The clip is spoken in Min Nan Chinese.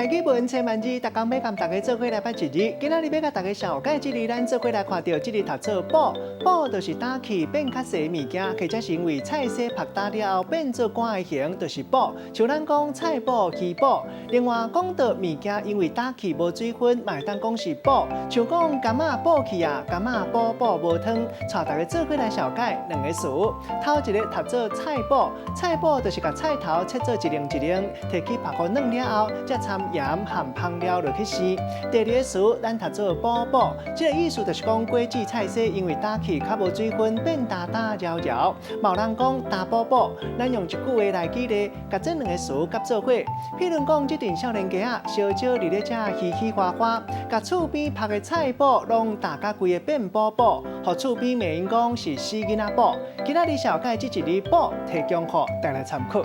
語文千萬字，逐工欲共大家做伙來捌一字。今仔日欲共大家紹介這字，咱做伙來看著這字讀做寶，寶就是焦去變較細的物件，或者是因為菜踅曝焦了後變做乾的形，就是寶。像咱講菜脯、魚脯。另外講著物件，因為焦去無水分，嘛會當講是寶。像講柑仔寶去啊，柑仔補補無湯。帶大家做伙來紹介兩个詞。頭一个讀做菜脯，菜脯就是共菜頭切做一零一零，提去曝予軟了後，才摻鹽和香料落去生。第二个詞，咱讀做補補，這个意思就是講果子菜踅因為焦去較無水分，變焦焦棹棹。嘛有人講焦補補，咱用一句話來舉例，共這兩个詞夾做伙。譬如講，這陣少年家仔燒焦佇咧食嘻嘻嘩嘩，共厝邊曝的菜脯攏焦甲規个變補補，予厝邊罵𪜶講是死囡仔脯。今仔日紹介這一字寶，提供予大家參考。